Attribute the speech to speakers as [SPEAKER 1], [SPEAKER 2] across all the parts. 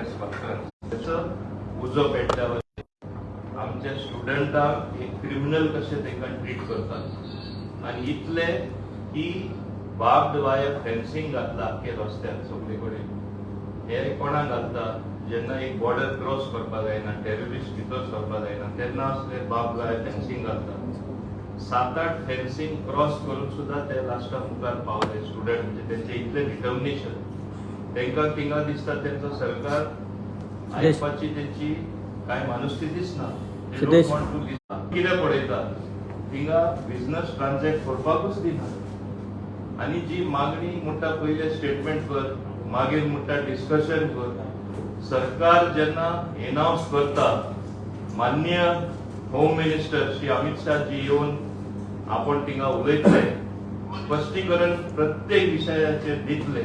[SPEAKER 1] Press conference. त्याचो उजो पेटल्यावर आमच्या स्टुडंटांक एक क्रिमिनल कशें तांकां ट्रीट करतात आनी इतले की बार्ब्ड वायर फेन्सिंग घातला आख्खे रस्त्यार सगळे कडेन. हे कोणाक घालता? जेन्ना एक बॉर्डर क्रॉस करपाक जायना, टेररिस्ट भितर सरपाक जायना, तेन्ना असले बार्ब्ड वायर फेन्सिंग घालता. सात आठ फेन्सिंग क्रॉस करून सुद्दां ते लास्टाक मुखार पावले स्टुडंट. म्हणजे तेंचे इतले डिटर्मिनेशन. तांकां थिंगा दिसता तेंचो सरकार आयकपाची तेंची कांय मनस्थितीच ना. They don't
[SPEAKER 2] Siddesh.
[SPEAKER 1] Want to listen. कितें पळयता, थिंगा बिझनस ट्रान्झॅक्ट करपाकूच दिना. आनी जी मागणी म्हणटा, पयले स्टेटमेंट कर, मागीर म्हणटा डिस्कशन कर. सरकार जेन्ना एनाउन्स करता, माननीय होम मिनिस्टर श्री अमित शाह जी येवन आपण थिंगा उलयतले, स्पश्टीकरण प्रत्येक विशयाचेर दितले,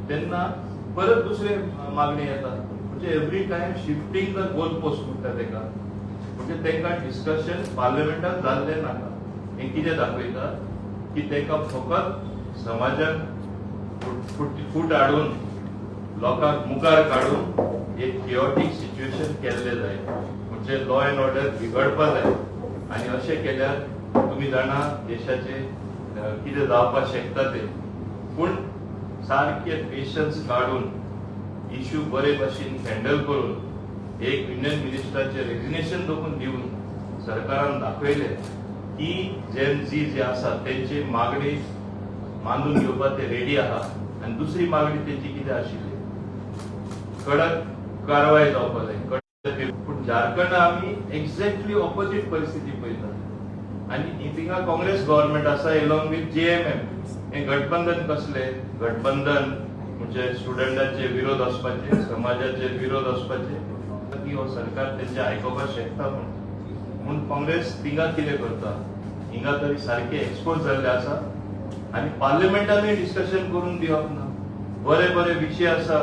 [SPEAKER 1] तेन्ना परत दुसरे मागणी येता. म्हणजे every time shifting the goal post म्हणटा तेका. म्हणजे तांकां डिस्कशन पार्लमेंटात जाल्लें नाका. हें कितें दाखयता की तांकां फकत समाजान फूट फूट हाडून, लोकांक मुखार काडून एक केओटीक सिच्युएशन केल्लें जाय, म्हणजे लॉ अँड ऑर्डर बिगडपा जाय. आनी अशें केल्यार तुमी जाणा देशाचे कितें जावपाक शकता ते. पूण सारके पेशन्स काडून, इश्यू बरे भाशेन हँडल करून, एक युनियन मिनिस्टराचे रेजिग्नेशन देखून दिवन सरकारान दाखयलें की जेन झी जे आसा तेंची मागणी मानून घेवपाक ते रेडी आहा. आनी दुसरी मागणी तेंची कितें आशिल्ली? कडक कारवाय जावपाक जाय, कडक. पूण झारखंड आमी एक्झॅक्टली ऑपोजीट परिस्थिती पळयतात आनी थिंगा काँग्रेस गव्हर्नमेंट आसा एलॉंग विथ जेएमएम. हे गठबंधन कसले गठबंधन? म्हणजे स्टुडंटाचे विरोध वचपाचे, समाजाचे विरोध वचपाचे की हो सरकार तेंचे आयकोपाक शकता म्हूण. म्हूण काँग्रेस थिंगा कितें करता? हिंगा तरी सारके एक्सपोज जाल्ले आसा आनी पार्लमेंटानूय डिस्कशन करून दिवप ना. बरे बरे विशय आसा,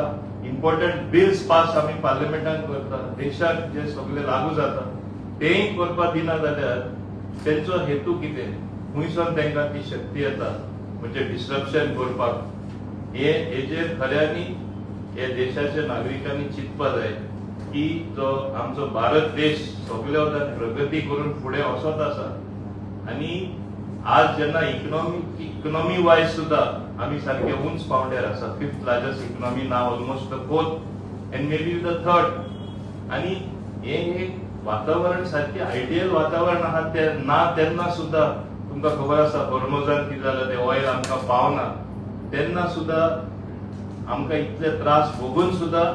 [SPEAKER 1] इम्पॉर्टंट बिल्स पास आमी पार्लमेंटान करता, देशाक जे सगळे लागू जाता, तेय करपाक दिना जाल्यार तेंचो हेतू कितें? खुंयसून तांकां ती शक्ती येता म्हणजे डिस्ट्रप्शन करपाक? हे हेजेर खऱ्यांनी हे देशाच्या नागरिकांनी चिंतपा जाय की जो आमचो भारत देश सगल्या वतान प्रगती करून फुडें वचत आसा आनी आज जेन्ना इकॉनॉमी वायज सुद्दां आमी सारके उंच पावंड्यार आसा, fifth largest economy, now almost the fourth and maybe the third. आनी हे एक वातावरण सारकें आयडियल वातावरण आहा ते ना. तेन्ना सुद्दां तुमकां खबर आसा, होर्मोजान कितें जालें तें, ऑयल आमकां पावना. तेन्ना सुद्दां आमकां इतले त्रास भोगून सुद्दां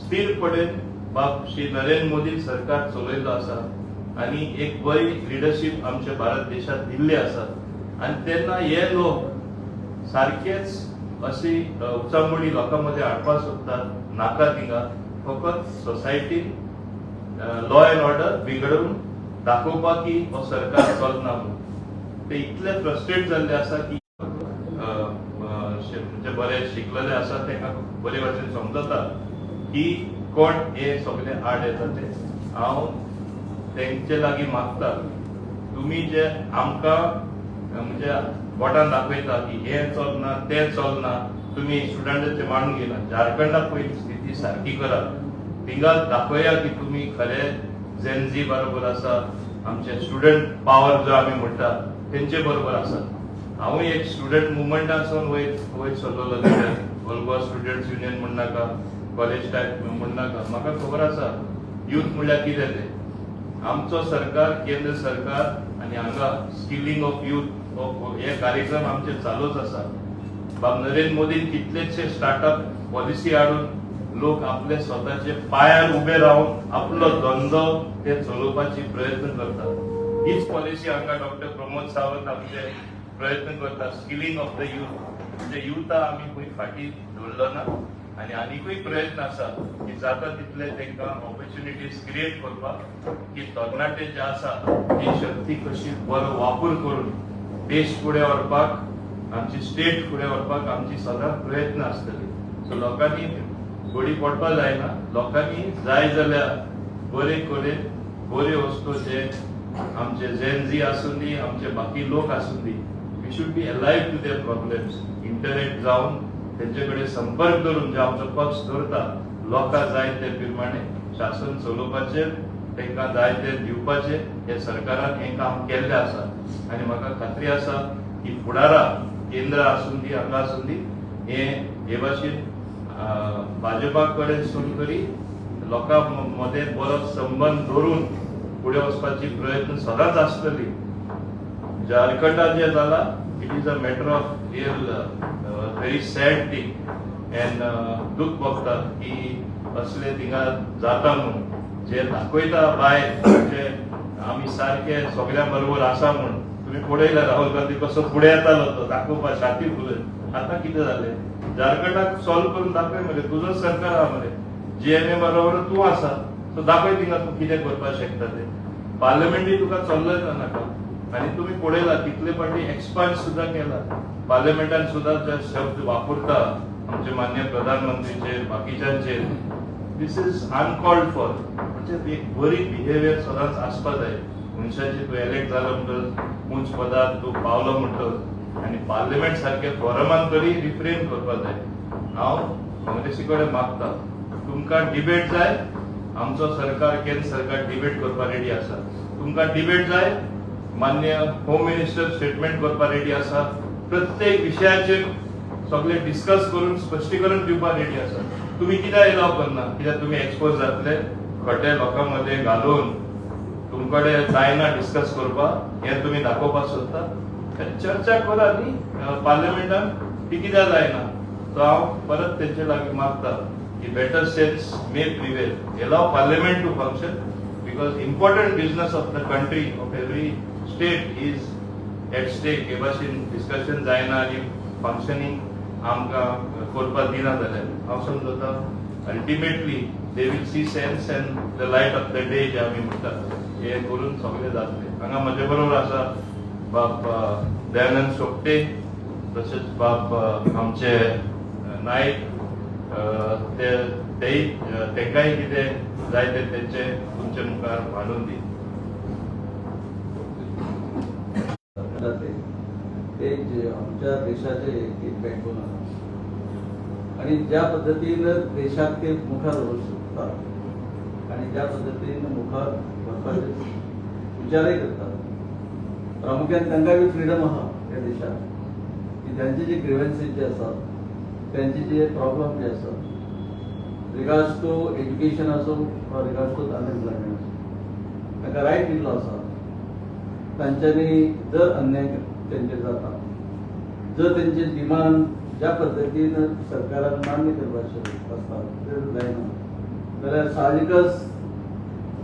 [SPEAKER 1] स्थिरपणेन बाब श्री नरेंद्र मोदी सरकार चलयलो आसा आनी एक बरी लिडरशीप आमच्या भारत देशात दिल्ली आसा. आनी तेन्ना हे लोक सारकेच अशी उचांबळी लोकां मदें हाडपाक सोदतात. नाका. थिंगा फकत सोसायटीन लॉ अँड ऑर्डर बिगडून दाखोवपाक की हो सरकार चलना म्हणून. ते इतले फ्रस्ट्रेट जाल्ले आसा की अ, अ, म्हणजे बरे शिकलेले आसा, तांकां बरे भाशेन समजता की कोण हे सगळे आड येता ते. हांव तेंचे लागीं मागता, तुमी जे आमकां म्हणजे बोटान दाखयता की हें चलना, तें चलना, तुमी स्टुडंटाचे मांडून घेना, झारखंडाक पयली स्थिती सारकी करा. थिंगा दाखोवया की तुमी खरे जेनझी बरोबर आसा, आमचे स्टुडंट पावर जो आमी म्हणटा तेंचे बरोबर आसा. हांवूय एक स्टुडंट मुवमेंटासून वयर वयर सरलेलो leader. All Goa students union म्हणनाका, कॉलेज टायप म्हणनाका, म्हाका खबर आसा युथ म्हणल्यार कितें तें. आमचो सरकार, केंद्र सरकार आनी हांगा स्किलिंग ऑफ युथ हे कार्यक्रम आमचे चालूच आसा. बाब नरेंद्र मोदीन कितलेशे स्टार्टअप पॉलिसी हाडून लोक आपले स्वताचे पायार उबे रावन आपलो धंदो ते चलोवपाची प्रयत्न करतात. हीच पॉलिसी हांगा डॉक्टर प्रमोद सावंत आमचे प्रयत्न करतात, स्किलिंग ऑफ the youth. म्हणजे युथा आमी खंय फाटीं दवरलो ना आनी आनिकूय प्रयत्न आसा की जाता तितले तांकां ऑपॉर्च्युनिटीज क्रिएट करपाक की तरणाटे जे आसा ती शक्ती कशी बरो वापर करून देश फुडें व्हरपाक, आमची स्टेट फुडें व्हरपाक आमची सदांच प्रयत्न आसतले. सो लोकांनी बळी पडपा जायना. लोकांनी जाय जाल्यार बरे कडेन बऱ्यो वस्तू जे आमचे जेनझी आसूं दी, आमचे बाकी लोक आसूं दी, we should be alive to their problems. Interact जावन तेंचे कडेन संपर्क धरून, जे आमचो पक्ष धरता. लोकां जाय ते प्रमाणे शासन चलोवपाचें, तांकां जाय ते दिवपाचें हे सरकारान हें काम केल्लें आसा. आनी म्हाका खात्री आसा की फुडारा केंद्र आसूं दी, हांगा आसूं दी, हे हे भाशेन भाजपा कडेन सून तरी लोकां मदें बरो संबंद दवरून फुडें वचपाची प्रयत्न सदांच आसतली. झारखंडात जे जाला, it is a matter of real very sad thing and दुःख भोगता की असले थिंगा जाता म्हूण. जे दाखयता भायर जे आमी सारके सगळ्यां बरोबर आसा म्हूण, तुमी पळयला राहुल गांधी कसो फुडें येतालो तो दाखोवपा छाती फुलयत. आतां कितें जालें? झारखंडाक सॉल्व करून दाखय मरे, तुजोच सरकार आहा मरे, जीएमएम बरोबर तूं आसा, सो दाखय थिंगा तूं कितें करपाक शकता तें. पार्लमेंटूय तुका चल्लय नाका. आनी तुमी पळयला कितले फावटी एक्सपंज सुद्दां केला पार्लमेंटान सुद्दां. जे शब्द वापरता आमचे मान्य प्रधानमंत्रीचेर, बाकीच्यांचेर, this is uncalled for. म्हणजे एक बरी बिहेवियर सदांच आसपा जाय मनशाची. तूं एलेक्ट जालो म्हणटकच, उंच पदार तूं पावलो म्हणटकच आनी पार्लमेंट सारक्या फोरमान तरी रिफ्रेन करपा जाय. हांव काँग्रेसी कडेन मागता, तुमकां डिबेट जाय, आमचो सरकार, केंद्र सरकार डिबेट करपाक रेडी आसा. तुमकां डिबेट जाय, मान्य होम मिनिस्टर स्टेटमेंट करपाक रेडी आसा. प्रत्येक विशयाचेर सगळे डिस्कस करून स्पश्टीकरण दिवपाक रेडी आसा. तुमी कित्याक एलाव करना? कित्याक तुमी एक्सपोज जातले, खटे लोकां मदें घालून तुमकडे जायना डिस्कस करपाक, हें तुमी दाखोवपाक सोदता. आनी चर्चा करा न्ही पार्लमेंटान, ती कित्याक जायना? सो हांव परत तेंचे लागीं मागता की better sense may prevail, allow parliament to function, because important business of the country, of every state is at stake. हे भाशेन डिस्कशन जायना आनी फंक्शनींग आमकां करपाक दिना जाल्यार हांव समजता ultimately they will see sense and the light of the day जे आमी म्हणटात, हे करून सगळें जातलें. हांगा म्हजे बरोबर आसा बाब दयानंद सोपटे, तशेंच बाब आमचे नायक. ते तेय तेंकांय कितें जाय तें तेंचे तुमचे मुखार मांडून दी.
[SPEAKER 2] जाते ते जे आमच्या देशाचे एक बॅकबोन आसा आणि ज्या पद्दतीन देशाक ते मुखार व्हरूंक शकतात आणि ज्या पद्दतीन मुखार व्हरपाचे विचारय करतात, प्रामुख्यान तांकां बी फ्रिडम आहा ह्या देशात की त्यांचे जे ग्रिव्हन्सीस जे आसात, त्यांचे जे प्रॉब्लेम जे आसात, रिगार्ड्स टू एज्युकेशन असो वा रिगार्ड्स टू अनएम्प्लॉयमेंट असो, तांकां रायट दिल्लो आसा. तांच्यांनी जर अन्याय तेंचेर जाता, जर तेंचे डिमांड ज्या पद्दतीन सरकारान मान्य करपाचे आसता ते जर जायना जाल्यार साहजिकच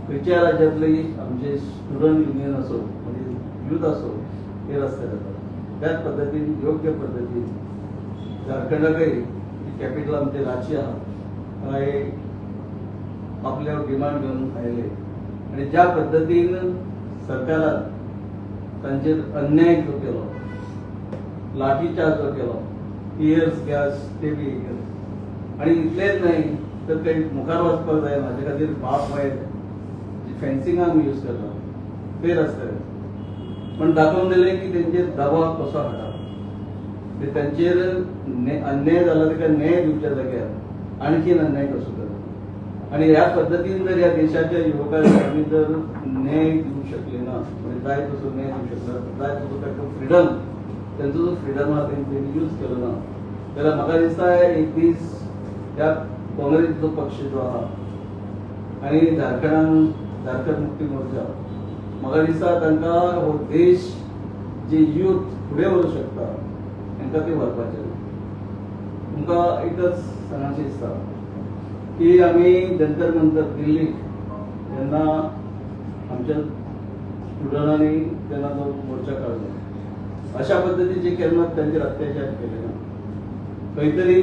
[SPEAKER 2] खंयच्या राज्यांतली आमचे स्टुडंट युनियन असो, म्हणजे युथ असो, हे रस्त्यार येतात. त्याच पद्दतीन, योग्य पद्दतीन झारखंडाकय कॅपिटल आमचे रांची आहा, थंय आपल्या डिमांड घेवन आयले आणि ज्या पद्दतीन सरकारान तांचेर अन्याय जो केलो, लाठीचार्ज जो केलो, टियर्स गॅस ते बी केले आणि इतलेच न्हय तर काही मुखार वचपाक जायना हाजे खातीर बार्ब वायर जी फेन्सिंग आमी यूज करता ते रस्त्यार पण दाखोवन दिलें की तेंचेर दबाव कसो हाडप ते, तांचेर अन्याय जाला ताका न्याय दिवच्या जाग्यार आणखीन अन्याय कसो करप. आणि ह्या पद्दतीन जर ह्या देशाच्या युवकांक आमी जर न्याय दिवंक शकले ना, म्हणजे जाय तसो न्याय दिवंक शकले, जाय तसो ताका फ्रिडम, तेंचो जो फ्रिडम आहा तेंच्यांनी यूज केलो ना जाल्यार म्हाका दिसता एक दीस ह्या काँग्रेस जो पक्ष जो आहा आणि झारखंडान झारखंड मुक्ती मोर्चा, म्हाका दिसता तांकां हो देश जे युथ फुडें व्हरूंक शकता तांकां ते व्हरपाचें ना. तुमकां एकच सांगचें दिसता की आमी जंतर मंतर दिल्लीक जेन्ना आमच्या स्टुडंटांनी तेन्ना जो मोर्चा काडलो, अशा पद्दतीचे केन्ना तांचेर अत्याचार केले ना. खंय तरी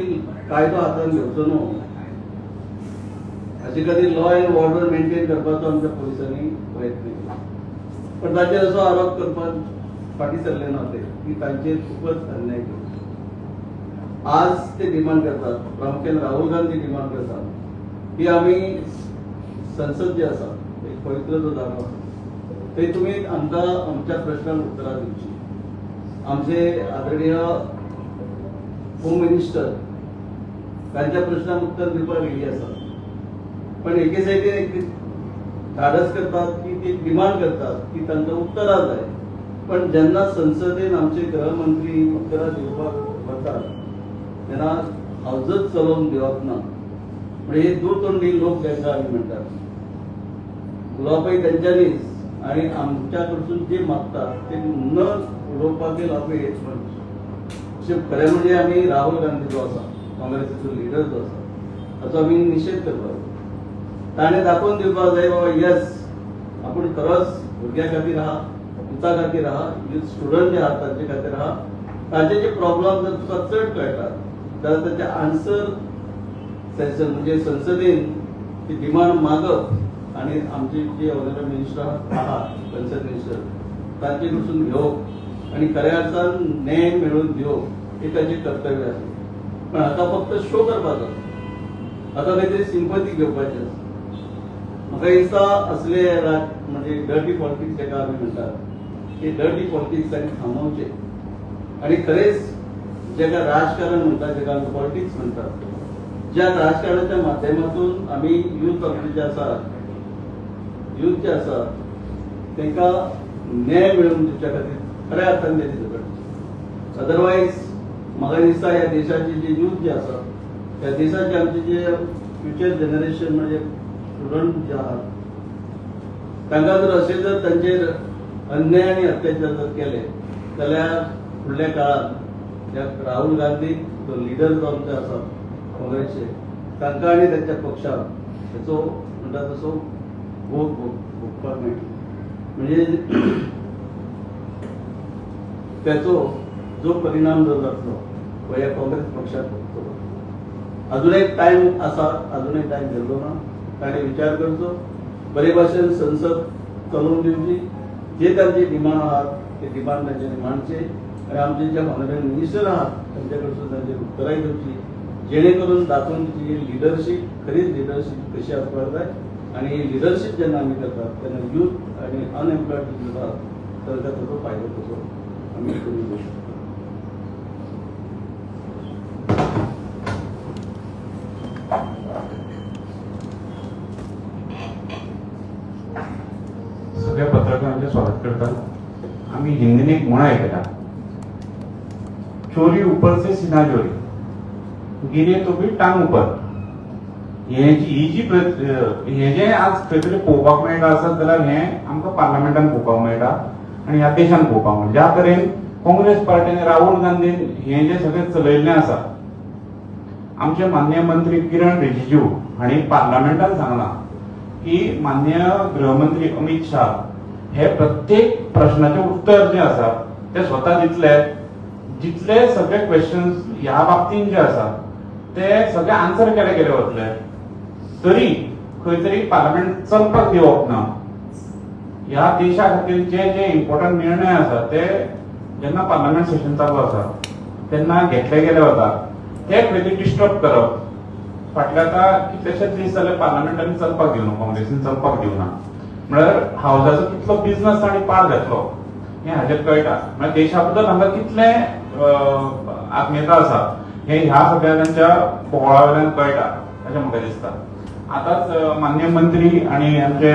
[SPEAKER 2] कायदो हातान घेवचो न्हू हाचे खातीर लॉ अँड ऑर्डर मेंटेन करपाचो आमच्या पुलिसांनी प्रयत्न केलो, पण ताचेर असो आरोप करपाक फाटीं सरले ना ते की तांचेर खूपच अन्याय केलो. आज ते डिमांड करतात, प्रामुख्यान राहुल गांधी डिमांड करतात की आमी संसद जी आसा, एक पवित्र जो जागो आसा, थंय तुमी आमकां आमच्या प्रश्नांक उत्तरां दिवची. आमचे आदरणीय होम मिनिस्टर तांच्या प्रश्नांक उत्तर दिवपाक रेडी आसा. पण एके सायडीन एक धाडस करतात की ते डिमांड करतात की तांकां उत्तरां जाय. पण जेन्ना संसदेन आमचे गृहमंत्री उत्तरां दिवपाक वतात तेन्ना हावजच चलोवन दिवप ना. म्हणजे हे दुतोंडी लोक जांकां आमी म्हणटात, उलोवपय तेंच्यांनीच आणि आमच्या कडसून जे मागतात ते न उलोवपाक लावपी. अशें खरें म्हणजे आमी राहुल गांधी जो आसा, काँग्रेसीचो लिडर जो आसा, ताचो आमी निशेध करपाक जाय. ताणें दाखोवन दिवपाक जाय, बाबा येस, आपूण खरोच भुरग्यां खातीर आहा, युथा खातीर आहा, युथ स्टुडंट जे आहात तांचे खातीर आहा. ताचे जे प्रॉब्लम जर तुका चड कळटात जाल्यार ताचे आन्सर सेशन म्हणजे संसदेन ती डिमांड मागप आणि आमचे जे ऑनरेबल मिनिस्टर आहात, कन्सर्न मिनिस्टर, तांचे कडसून घेवप आणि खऱ्या अर्थान न्याय मेळोवन दिवप हे ताचें कर्तव्य आसा. पण हाका फक्त शो करपाचो आसा, हाका काहीतरी सिंपती घेवपाची आसा. म्हाका दिसता असले म्हणजे डर्टी पॉलिटिक्स जाका आमी म्हणटात, ते डर्टी पॉलिटिक्स तांणी थांबोवचे आणि खरेंच जाका राजकारण म्हणटात, जाका आमी पॉलिटिक्स म्हणटात, ज्या राजकारणाच्या माध्यमातून आमी युथ आपले जे आसा, युथ जे आसा तांकां न्याय मेळोवन दिवच्या खातीर खऱ्या अर्थान तेजी झगडचे. अदरवायज म्हाका दिसता ह्या देशाचे जे युथ जे आसा, ह्या देशाचे आमचे जे फ्युचर जनरेशन म्हणजे स्टुडंट जे आहात, तांकां जर अशें जर तांचेर अन्याय आनी अत्याचार जर केले जाल्यार फुडल्या काळात ह्या राहुल गांधी जो लिडर जो आमचे आसा काँग्रेसचे, तांकां आनी तांच्या पक्षाक हेचो म्हणटा तसो भोग भोगपाक मेळटलो. म्हणजे त्याचो जो परिणाम जो जातलो हो ह्या काँग्रेस पक्षाक भोगतलो. अजून एक टायम आसा, अजून एक टायम गेल्लो ना. ताणें विचार करचो, बरे भाशेन संसद चलोवन दिवची, जे तांचे डिमांड आहात ते डिमांड तांच्यांनी मांडचे आणि आमचे जे ऑनरेबल मिनिस्टर आहात त्यांच्या कडसून तांचेर उत्तराय घेवची, जेणे करून दाखोवन दिवची लिडरशीप, खरीच लिडरशीप कशी आसपाक जाय. आणि ही लिडरशीप जेन्ना आमी करतात तेन्ना युथ आणि अनएम्प्लॉयड जे आहात तांकां ताचो फायदो कसो आमी करून घेवंक शकता.
[SPEAKER 3] सगळ्या पत्रकारांचे स्वागत करतात. आम्ही हिंदीने एक म्हण ऐकला, चोरी ऊपर से सीना जोरी, गिरे तो भी टांग ऊपर. हे जी ही जी हे जे आज खंय तरी पळोवपाक मेळटा आसत जाल्यार हें आमकां पार्लमेंटान पळोवपाक मेळटा आनी ह्या देशान पळोवपाक मेळटा. ज्या तरेन काँग्रेस पार्टीन, राहुल गांधीन हें जें सगळें चलयल्लें आसा, आमचे माननीय मंत्री किरण रिजिजू हांणी पार्लमेंटान सांगलां की माननीय गृहमंत्री अमित शाह हे प्रत्येक प्रश्नाचें उत्तर जें आसा ते स्वता दितले. जितले सगळे क्वेश्चन्स ह्या बाबतीन जे आसा ते सगळे आन्सर केले गेले वतले, तरी खंय तरी पार्लमेंट चलपाक दिवप ना. ह्या देशा खातीर जे जे इम्पॉर्टंट निर्णय आसा ते जेन्ना पार्लमेंट सेशन चालू आसा तेन्ना घेतले गेले वता, ते खंय तरी डिस्टर्ब करप. फाटले आतां कितलेशेच दीस जाले पार्लमेंटान चलपाक दिवना, काँग्रेसीन चलपाक दिवना. म्हळ्यार हावजाचो कितलो बिजनस तांणी पार घातलो हें हाजेर कळटा. म्हळ्यार देशा बद्दल हांकां कितलें आत्मीयता आसा हें ह्या सगळ्या तांच्या बोवाळा वयल्यान कळटा अशें म्हाका दिसता. आतांच माननीय मंत्री आनी आमचे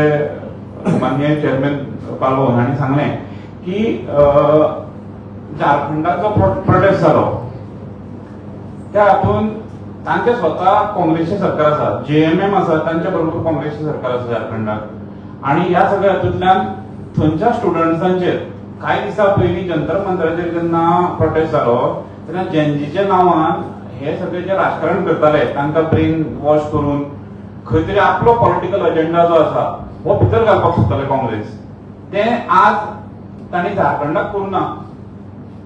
[SPEAKER 3] माननीय चेअरमॅन पालवोन हांणी सांगलें की झारखंडाचो प्रोटेस्ट जालो, त्या हातून तांचे स्वता काँग्रेसचें सरकार आसा, जेएमएम आसा, तांच्या बरोबर काँग्रेसचें सरकार आसा झारखंडाक. आनी ह्या सगळ्या हातूंतल्यान थंयच्या स्टुडंट्सांचेर कांय दिसां पयलीं जंतर मंतराचेर जेन्ना प्रोटेस्ट जालो तेन्ना जेनजीच्या नांवान हे सगळे जे राजकारण करताले तांकां ब्रेन वॉश करून खंय तरी आपलो पॉलिटिकल अजेंडा जो आसा हो भितर घालपाक सोदताले काँग्रेस. तें आज तांणी झारखंडाक करूं ना,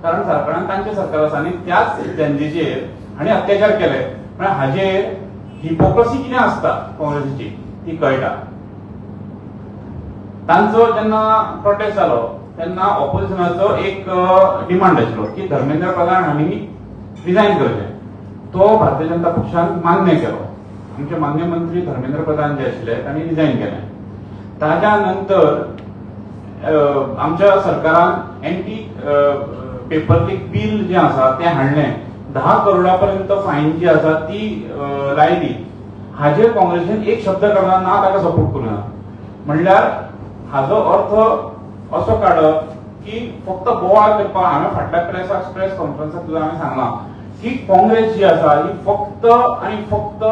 [SPEAKER 3] कारण झारखंडान तांचें सरकार आसा आनी त्याच जेनजीचेर हांणी अत्याचार केले. म्हळ्यार हाजेर हिपोक्रसी कितें आसता काँग्रेसीची ती कळटा. तांचो जेन्ना प्रोटेस्ट जालो तेन्ना ऑपोजिशनाचो एक डिमांड आशिल्लो की धर्मेंद्र प्रधान हांणी रिजायन करचें. तो भारतीय जनता पक्षान मान्य केलो. आमचे मान्य मंत्री धर्मेंद्र प्रधान जे आशिल्ले तांणी रिजायन केलें. ताज्या नंतर आमच्या सरकारान एंटी पेपर लीक बील जें आसा तें हाडलें. 10 करोडा पर्यंत फायन जी आसा ती लायली. हाजेर काँग्रेसीन एक शब्द काडना ना, ताका सपोर्ट करूं ना. म्हणल्यार हाजो अर्थ असो काडप की फक्त बोवाळ करपाक. हांवें फाटल्या प्रेस कॉन्फरन्साक सुद्दां हांवें सांगलां की काँग्रेस जी आसा ही फक्त आनी फक्त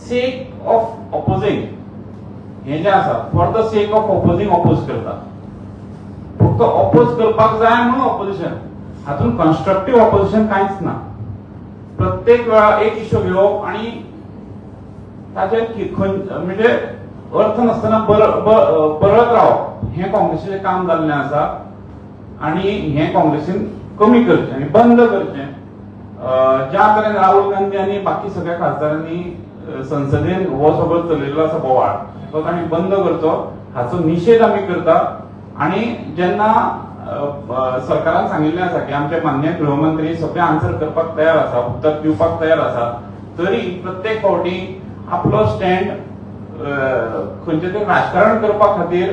[SPEAKER 3] सेक ऑफ ऑपोजिंग हें जें आसा, for the sake of opposing oppose करता. फक्त ऑपोज करपाक जाय म्हणून ऑपोजिशन. हातूंत कन्स्ट्रक्टीव ऑपोजिशन कांयच ना. प्रत्येक वेळा एक इश्यू घेवप आणि ताचेर म्हणजे अर्थ नासतना बरत रावप हें काँग्रेसीचें काम जाल्लें आसा आणि हें काँग्रेसीन कमी करचें आनी बंद करचें. ज्या तरेन राहुल गांधी आनी बाकी सगळ्या खासदारांनी संसदेन हो सगळो चलयल्लो आसा बोवाळ, तो तांणी बंद करचो, हाचो निशेध आमी करता. आणि जेन्ना सरकारान सांगिल्लें आसा की आमचे माननीय गृहमंत्री सगळे आन्सर करपाक तयार आसा, उत्तर दिवपाक तयार आसा, तरी प्रत्येक फावटी आपलो स्टँड खंयचें तरी राजकारण करपा खातीर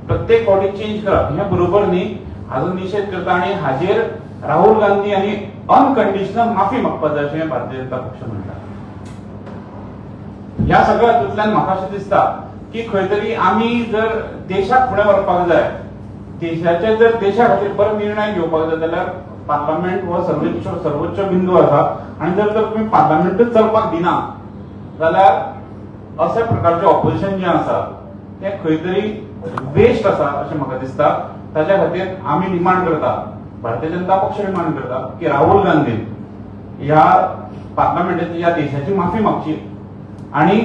[SPEAKER 3] प्रत्येक फावटी चेंज करप हें बरोबर न्ही. हाजो निशेध करता आनी हाजेर राहुल गांधी हांणी अनकंडिशनल माफी मागपाक जाय अशें भारतीय जनता पक्ष म्हणटा. ह्या सगळ्या हातूंतल्यान म्हाका अशें दिसता की खंय तरी आमी जर देशाक फुडें व्हरपाक जाय, देशाचे जर देशा खातीर बरो निर्णय घेवपाक जाय जाल्यार पार्लमेंट हो सर्वोच्च सर्वोच्च बिंदू आसा. आनी जर तर तुमी पार्लमेंटूच चलपाक दिना जाल्यार अशा प्रकारचें ऑपोजिशन जें आसा तें खंय तरी वेस्ट आसा अशें म्हाका दिसता. ताच्या खातीर आमी डिमांड करता, भारतीय जनता पक्ष डिमांड करता की राहुल गांधीन ह्या पार्लमेंटाची, ह्या देशाची माफी मागची आणि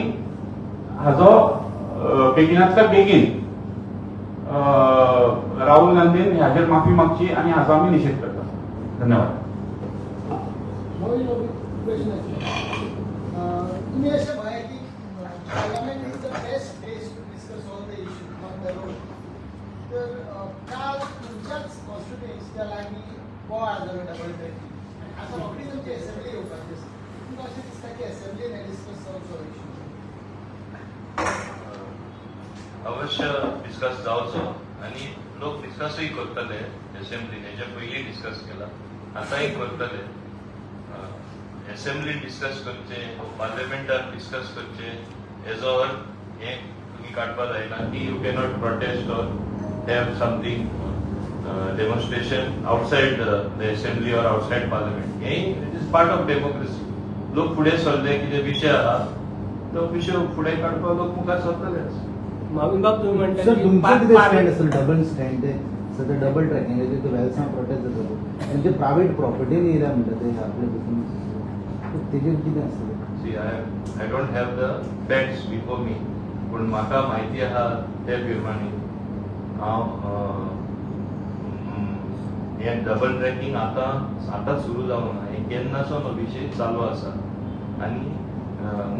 [SPEAKER 3] हाजो बेगिनातल्या बेगीन राहुल गांधीन हाजेर माफी मागची आणि हाजो आमी निशेध करता. धन्यवाद.
[SPEAKER 4] नवीन क्वेश्चन आशिल्लो. तुमी अशें म्हळें की Parliament is the best place to discuss all the issue on the road. तर काल तुमच्याच कॉन्स्टिट्युएन्सीच्या लागीं बोवाळ जालो डबल ट्रॅकिंग आनी आतां रोखडीच तुमची एसेंब्ली येवपाची आसा. तुमकां अशें दिसता की एसेंब्लीन डिस्कस जावचो इशू?
[SPEAKER 1] अवश्य डिस्कस जावचो आनी लोक डिस्कसूय करतले एसेंब्लीन. हेच्या पयलीं डिस्कस केला, आतांय करतले. एसेंब्लीन डिस्कस करचे, पार्लमेंटान डिस्कस करचे हेजो अर्थ हें तुमी काडपा जायना की you cannot protest or have something demonstration outside the assembly or outside parliament. हें it is part of democracy. लोक फुडें सरले, कितें विशय आहा तो विशय फुडें काडपाक लोक मुखार सरतलेच.
[SPEAKER 5] माविनबाब, तुम्ही म्हणता
[SPEAKER 6] सर,
[SPEAKER 5] की
[SPEAKER 6] तुमचं कितें स्टँड असेल डबल स्टँड ते सध्या डबल ट्रॅकिंगाचे ते वेलसांव प्रोटेस्ट जाता, तेंचे प्रायव्हेट प्रॉपर्टीन येयल्या म्हणटा ते आपले बसून, तेजेर कितें आसतलें?
[SPEAKER 1] See, I don't have the facts before me, पूण म्हाका म्हायती आहा ते प्रमाणे हांव हें डबल ट्रॅकिंग आतां आतां सुरू जावंक ना. हें केन्नासोन हो विशय चालू आसा आनी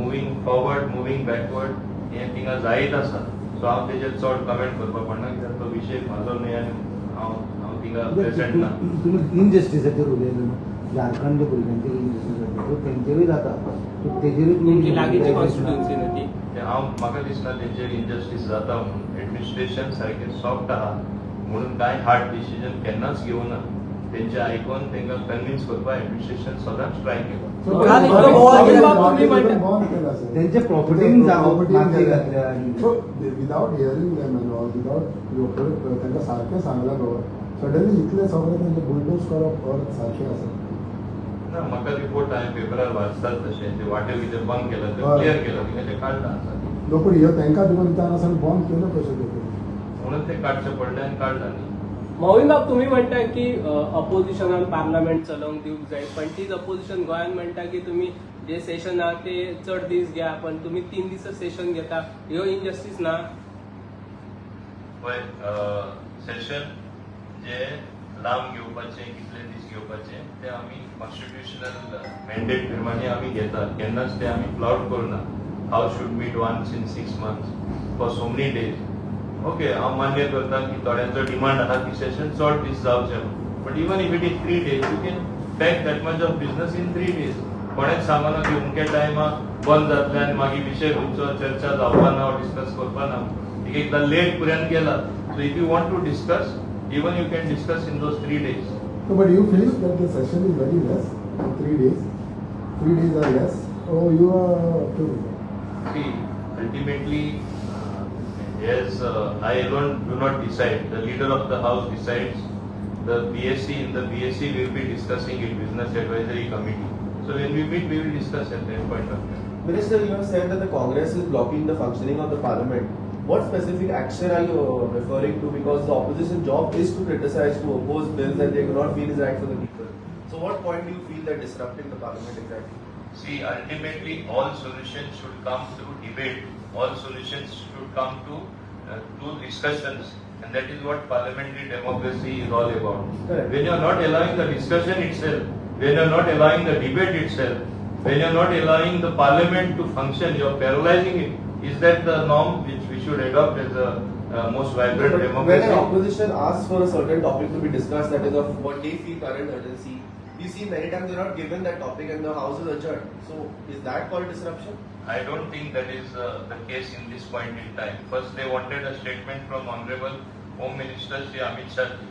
[SPEAKER 1] मुवींग फॉरवर्ड, मुवींग बॅकवर्ड हें थिंगा जायत आसा. सो हांव तेजेर चड कमेंट करपाक पडना कित्याक तो विशय म्हाजो न्हय आनी हांव थिंगा प्रेझेंट ना.
[SPEAKER 6] तुमी इनजस्टिसाचेर उलयले न्हू, झारखंड भुरग्यांचेर इनजस्टीस जाता, सो तेंचेरूय जाता, सो तेजेरूय
[SPEAKER 5] तुमची लागींची कॉन्स्टिट्युएन्सी न्ही ती?
[SPEAKER 1] ते हांव म्हाका दिसना तेंचेर इनजस्टीस जाता म्हणून. एडमिनिस्ट्रेशन सारकें सॉफ्ट आहा म्हणून कांय हार्ड डिसिजन केन्नाच घेवना. तेंचे आयकोन तांकां कन्विन्स करपाक एडमिनिस्ट्रेशन सदांच ट्राय केला.
[SPEAKER 5] काल इतलो बोवाळ केला, तुम्ही म्हणता-
[SPEAKER 7] बॉम्ब केला सर.
[SPEAKER 6] तेंचे प्रॉपर्टीन जागो माती घातल्या आणि
[SPEAKER 7] So without hearing them and all, without तांकां सारकें सांगलां खबर, सडनली इतलें सगळें तेंचे बुलडोज करप अर्थ सारकें आसा?
[SPEAKER 1] ना, म्हाका रिपोर्ट हांवें पेपरार वाचतात तशें ते वाट्यो कितें बंद केला ते
[SPEAKER 7] हय.
[SPEAKER 1] क्लियर केला, थिंगा ते काडला आसा.
[SPEAKER 7] नो, पूण ह्यो तांकां तुका विचारनासतना बॉम्ब केलो कशें ते?
[SPEAKER 1] म्हणून ते काडचें पडलें आनी काडला न्ही.
[SPEAKER 5] मोविनबाब, तुम्ही म्हणता की अपोजिशनान पार्लमेंट चलोवंक दिवंक जाय, पण तीच अपोजिशन गोंयान म्हणटा की तुम्ही जे सेशन आहा ते चड दीस घ्या, पण तुम्ही 3 दीस सेशन घेता. ह्यो इनजस्टीस ना?
[SPEAKER 1] पळय, सेशन जे लांब घेवपाचे, कितले दीस घेवपाचे ते आमी कॉन्स्टिट्युशनल मॅन्डेट प्रमाणे आमी घेतात. केन्नाच ते आमी फ्लाउट करना. House should meet once in 6 months for so many days. Okay, हांव मान्य करता की थोड्यांचो डिमांड आहा की सेशन चड दीस जावचे, but even if it is 3 days, you can pack that much of business in 3 days. कोणेच सांगना की अमके टायमा बंद जातले आनी मागीर विशय खंयचो चर्चा जावपा ना, डिस्कस करपा ना. एक एकदां लेट पर्यंत गेला. So if you want to discuss, even you can discuss in those 3 days.
[SPEAKER 7] No, but you feel that the session is very less, 3 days. 3 days are less. So you are to
[SPEAKER 1] See, ultimately, as I alone do not decide, the leader of the house decides. The BSc, in the BSc, we will be discussing in Business Advisory Committee. So when we meet, we will discuss at that point of time.
[SPEAKER 8] Minister, you have said that the Congress is blocking the functioning of the parliament. What specific action are you referring to? Because the opposition job is to criticize, to oppose bills that they do not feel is right for the people. So, what point do you feel that disrupting the parliament exactly?
[SPEAKER 1] See, ultimately, all solutions should come through debate. All solutions should come to through discussions, and that is what parliamentary democracy is all about.
[SPEAKER 8] Correct.
[SPEAKER 1] When you are not allowing the discussion itself, when you are not allowing the debate itself, when you are not allowing the parliament to function, you are paralyzing it. Is that the norm which we should adopt as a most vibrant
[SPEAKER 8] But
[SPEAKER 1] democracy?
[SPEAKER 8] when an opposition asks for a certain topic to be discussed, that is of what they feel current urgency, we see many times they're not given that topic and the house is adjourned. So, is that called disruption?
[SPEAKER 1] I don't think that is the case in this point in time. First, they wanted a statement from Honorable Home Minister Shri Amit Shah ji,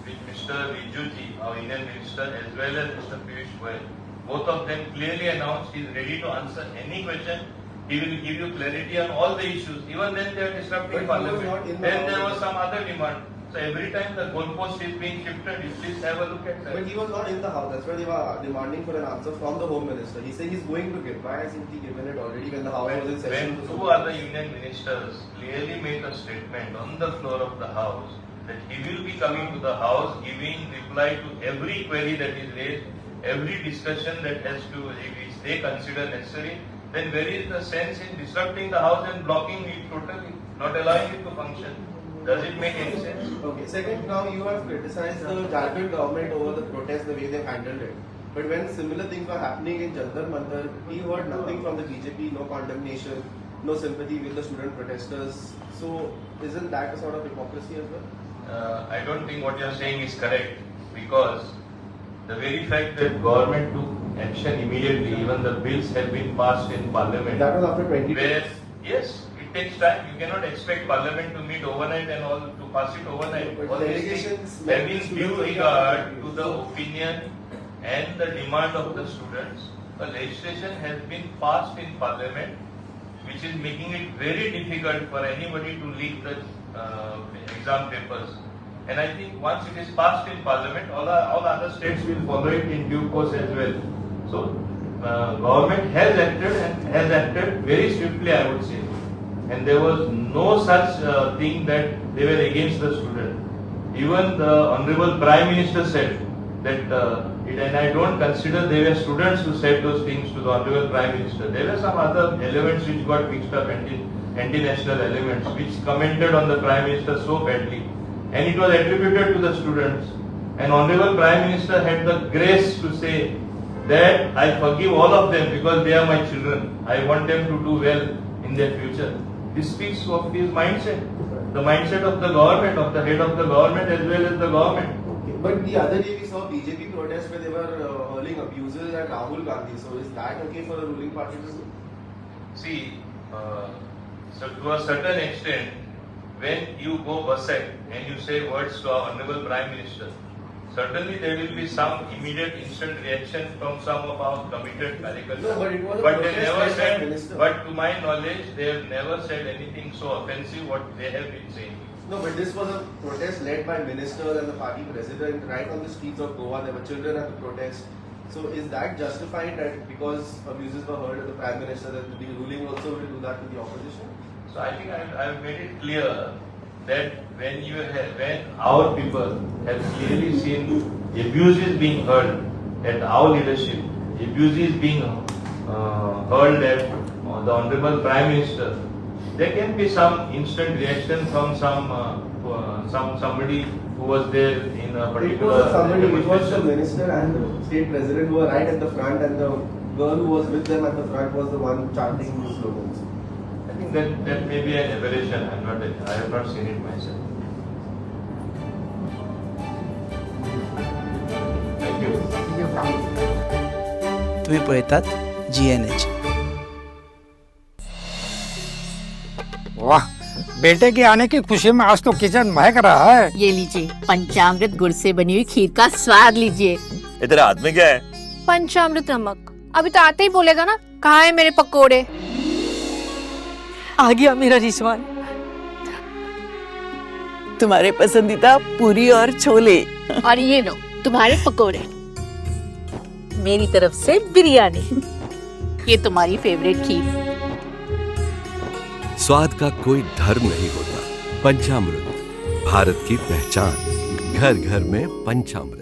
[SPEAKER 1] which Mr. Rijiju ji, our Indian Minister, as well as Mr. Piyush Goyal, both of them clearly announced he is ready to answer any question. He will give you clarity on all the issues. Even then, they are disrupting
[SPEAKER 8] But he was
[SPEAKER 1] Parliament.
[SPEAKER 8] not in the
[SPEAKER 1] Then there
[SPEAKER 8] house.
[SPEAKER 1] was some other demand. So every time the goalpost is being shifted, you please have a look at that.
[SPEAKER 8] But he was not in the house. That's why they were demanding for an answer from the Home Minister. He said he's going to give. Why hasn't he given it already when the house was in session?
[SPEAKER 1] When two other union ministers clearly make a statement on the floor of the house that he will be coming to the house giving reply to every query that is raised, every discussion that has to, which they consider necessary, then where is the sense in disrupting the house and blocking it totally, not allowing it to function? Does it make any sense?
[SPEAKER 8] Okay. Second, now you have criticized the Jharkhand government over the protest, the way they handled it. But when similar things were happening in Jantar Mantar, we heard nothing from the BJP, no condemnation, no sympathy with the student protesters. So isn't that a sort of hypocrisy as well?
[SPEAKER 1] I don't think what you are saying is correct, because the very fact that government took action immediately, even the bills have been passed in parliament.
[SPEAKER 8] That was after 20
[SPEAKER 1] Where,
[SPEAKER 8] days.
[SPEAKER 1] yes, it takes time. You cannot expect parliament to meet overnight and all to pass it overnight.
[SPEAKER 8] But
[SPEAKER 1] All these
[SPEAKER 8] delegations
[SPEAKER 1] things,
[SPEAKER 8] met
[SPEAKER 1] having
[SPEAKER 8] the
[SPEAKER 1] due
[SPEAKER 8] students
[SPEAKER 1] regard to the opinion and the demand of the students, a legislation has been passed in parliament, which is making it very difficult for anybody to leak the exam papers. And I think once it is passed in parliament, all other states will follow it in due course as well. So, government has acted, and has acted very swiftly, I would say. And there was no such thing that they were against the student. Even the Honorable Prime Minister said that, and I don't consider they were students who said those things to the Honorable Prime Minister. There were some other elements which got mixed up, anti-national elements, which commented on the Prime Minister so badly. And it was attributed to the students. And Honorable Prime Minister had the grace to say that I forgive all of them because they are my children. I want them to do well in their future. This speaks of his mindset, the mindset of the government, of the head of the government as well as the government.
[SPEAKER 8] Okay. But the other day we saw BJP protest where they were hurling abuses at Rahul Gandhi. So is that okay for a ruling party to do?
[SPEAKER 1] See, so to a certain extent, when you go berserk and you say words to our Honorable Prime Minister, certainly there will be some immediate instant reaction from some of our committed Karyakartas.
[SPEAKER 8] No, but it was a
[SPEAKER 1] But they
[SPEAKER 8] protest
[SPEAKER 1] never
[SPEAKER 8] led by
[SPEAKER 1] said,
[SPEAKER 8] minister.
[SPEAKER 1] but to my knowledge, they have never said anything so offensive what they have been saying.
[SPEAKER 8] No, but this was a protest led by ministers and the party president right on the streets of Goa. There were children at the protest. So is that justified that because abuses were heard at the Prime Minister that the ruling also will do that to the opposition?
[SPEAKER 1] So I think I've made it clear that when our people have clearly seen abuses being hurled at our leadership, abuses being hurled at the Honorable Prime Minister, there can be some instant reaction from somebody who was there in a
[SPEAKER 8] It
[SPEAKER 1] particular
[SPEAKER 8] was somebody, it was the
[SPEAKER 1] demonstration.
[SPEAKER 8] minister and the state president who were right at the front, and the girl who was with them at the front was the one chanting the slogans.
[SPEAKER 1] I think that may be an aberration. I have not seen it myself. Thank you.
[SPEAKER 9] तुम्ही पळयतात GNH.
[SPEAKER 10] वाह, बेटे K आने की खुशी में आज तो किचन महक रहा है।
[SPEAKER 11] ये लीजिए, पंचामृत गुड़ से बनी हुई खीर का स्वाद लीजिए।
[SPEAKER 12] ये तेरे हाथ में क्या है?
[SPEAKER 11] पंचामृत नमक। अभी तो आते ही बोलेगा ना, कहाँ है मेरे पकोड़े।
[SPEAKER 12] आ गया मेरा रिजवान। तुम्हारे पसंदीदा पूरी और छोले।
[SPEAKER 11] और ये लो तुम्हारे पकोड़े।
[SPEAKER 12] मेरी तरफ से बिरयानी।
[SPEAKER 11] ये तुम्हारी फेवरेट खीर।
[SPEAKER 13] स्वाद का कोई धर्म नहीं होता। पंचामृत, भारत की पहचान। घर घर में पंचामृत।